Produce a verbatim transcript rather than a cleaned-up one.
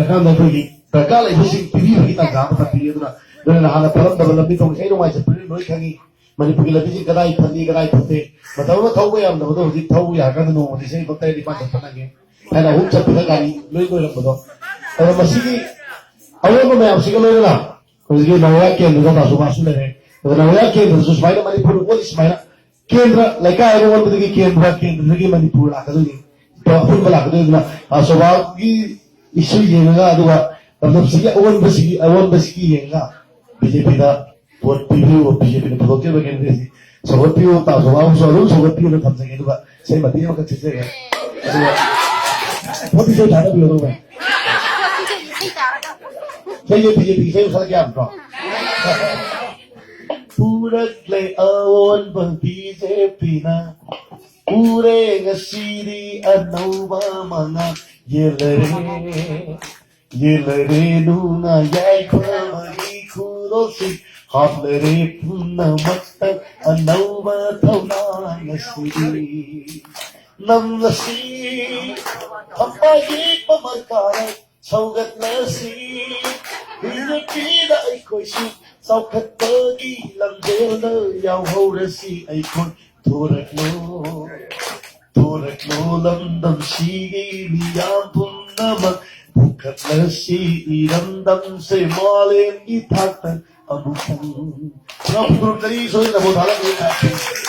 ꯀꯥꯟꯗ ꯑꯩꯈꯣꯏꯒꯤ ꯗꯔꯀꯥꯔ ꯂꯩꯕꯁꯤꯡ ꯄꯤꯕꯤꯕꯒꯤ ꯇꯥꯟꯖꯥ ꯑꯃ ꯐꯪꯕꯤꯔꯤ꯫ ꯑꯗꯨꯅ ꯅꯣꯏꯅ ꯍꯥꯟꯅ ꯐꯠꯂꯝꯗꯕ ꯂꯝꯕꯤ ꯊꯣꯡꯁꯦ ꯑꯩ ꯅꯨꯡꯉꯥꯏꯖꯕ ꯂꯣꯏ ꯈꯪꯉꯤ꯫ ꯃꯅꯤꯄꯨꯔꯒꯤ ꯂꯝꯕꯤꯁꯤꯡ ꯀꯗꯥꯏ ꯐꯠꯂꯤ, ꯀꯗꯥꯏ ꯐꯠꯇꯦ, ꯃꯇꯝ ꯑꯃ ꯊꯧꯕ ꯌꯥꯔꯝꯗꯕꯗꯣ ꯍꯧꯖꯤꯛ ꯊꯧꯕ ꯌꯥꯔꯀꯥꯟꯗ ꯅꯣꯡꯃꯗꯤ ꯆꯍꯤ ꯇꯔꯦꯠ ꯅꯤꯄꯥꯜ ꯆꯠꯄ ꯅꯪꯉꯦ꯫ ꯊꯥꯏꯅ ꯑꯍꯨꯝ ꯆꯠꯄꯗ ꯒꯥꯔꯤ ꯂꯣꯏ ꯂꯣꯏꯔꯝꯕꯗꯣ꯫ ꯑꯗꯣ ꯃꯁꯤꯒꯤ ꯑꯑꯣꯟꯕ ꯃꯌꯥꯝꯁꯤꯒ ꯂꯣꯏꯅꯅ ꯍꯧꯖꯤꯛꯀꯤ ꯅꯥꯎꯔꯤꯌꯥ ꯀꯦꯟꯗ꯭ꯔꯗ ꯇꯥꯁꯨꯕꯥꯁꯨ ꯂꯩꯔꯦ꯫ ꯑꯗꯣ ꯅꯥꯎꯔꯤꯌꯥ ꯀꯦꯟꯗ꯭ꯔꯗꯁꯨ ꯁꯨꯃꯥꯏꯅ ꯃꯅꯤꯄꯨꯔ ꯑꯣꯜꯂꯤ ꯁꯨꯃꯥꯏꯅ ꯀꯦꯟꯗ꯭ꯔ ꯂꯩꯀꯥꯏ ꯑꯃ ꯑꯣꯟꯕꯗꯒꯤ ꯀꯦꯟꯗ꯭ꯔ, ꯀꯦꯟꯗ꯭ꯔꯗꯒꯤ ꯃꯅꯤꯄꯨꯔ ꯂꯥꯛꯀꯗꯣꯏꯅꯤ꯫ ꯑꯄꯨꯟꯕ ꯂꯥꯛꯀꯗꯣꯏꯅꯤꯅ ꯇꯥꯁꯨꯕꯥꯒꯤ ꯏꯁꯨ ꯌꯦꯡꯉꯒ, ꯑꯗꯨꯒ ꯂꯝꯗꯝꯁꯤꯒꯤ ꯑꯑꯣꯟꯕꯁꯤꯒꯤ, ꯑꯑꯣꯟꯕꯁꯤꯒꯤ ꯌꯦꯡꯉꯒ ꯕꯤ ꯖꯦ ꯄꯤꯗ ꯚꯣꯠ ꯄꯤꯕꯤꯌꯨ꯫ ꯕꯤ ꯖꯦ ꯄꯤꯅ ꯄꯨꯊꯣꯛꯆꯕ ꯀꯦꯟꯗꯤꯗꯦꯠꯁꯤ ꯁꯧꯒꯠꯄꯤꯌꯨ꯫ ꯇꯥꯁꯨꯕꯥꯕꯨꯁꯨ ꯑꯗꯨꯝ ꯁꯧꯒꯠꯄꯤꯌꯨꯅ ꯊꯝꯖꯒꯦ꯫ ꯑꯗꯨꯒ ꯏꯁꯩ ꯃꯇꯦꯛ ꯑꯃꯈꯛ ꯁꯤꯟꯖꯒꯦ꯫ ꯑꯗꯨꯒ ꯚꯣꯠ ꯏꯁꯩ ꯊꯥꯗꯕꯤꯌꯨ꯫ ꯑꯗꯨꯒ ꯏꯁꯩꯁꯦ ꯕꯤ ꯖꯦ ꯄꯤꯒꯤ ꯏꯁꯩ ꯈꯜꯂꯛꯀꯦ ꯍꯥꯏꯕ꯭ꯔꯣ? ꯄꯨꯔꯛꯂꯦ ꯑꯑꯣꯟꯕ ꯕꯤ ꯖꯦ ꯄꯤꯅ, ꯎꯔꯦ ꯉꯁꯤꯗꯤ ꯑꯅꯧꯕ ꯃꯉꯥ ꯌꯦꯜꯂꯔꯦ꯫ ꯌꯦꯜꯂꯔꯦ ꯅꯨꯡꯉꯥꯏ ꯌꯥꯏꯐꯕꯒꯤ ꯈꯨꯗꯣꯜꯁꯤꯡ, ꯍꯥꯞꯂꯔꯦ ꯄꯨꯝꯅꯃꯛꯇ ꯑꯅꯧꯕ ꯊꯧꯅꯥ ꯉꯁꯤꯗꯤ꯫ ꯅꯝꯂꯁꯤ ꯊꯝꯕꯥꯜ ꯌꯦꯛꯄ ꯃꯔꯀꯥꯔ ꯁꯧꯒꯠꯂꯁꯤ, ꯕꯤ ꯖꯦ ꯄꯤꯗ ꯑꯩꯈꯣꯏꯁꯨ ꯆꯥꯎꯈꯠꯄꯒꯤ ꯂꯝꯖꯦꯜꯗ ꯌꯥꯎꯍꯧꯔꯁꯤ꯫ ꯑꯩꯈꯣꯏ ꯊꯣꯔꯛꯂꯣ, ꯊꯣꯔꯛꯂꯣ ꯂꯝꯗꯝꯁꯤꯒꯤ ꯃꯤꯌꯥꯝ ꯄꯨꯝꯅꯃꯛ, ꯄꯨꯈꯠꯂꯁꯤ ꯏꯔꯝꯗꯝꯁꯦ ꯃꯥꯂꯦꯝꯒꯤ ꯊꯥꯛꯇ ꯑꯃꯨꯛꯇꯪ꯫ ꯄꯨꯔꯥ ꯐꯨꯔꯨꯞꯇꯒꯤ ꯏꯁꯣꯔꯒꯤ ꯅꯃꯣ ꯊꯥꯔꯛꯂꯦ꯫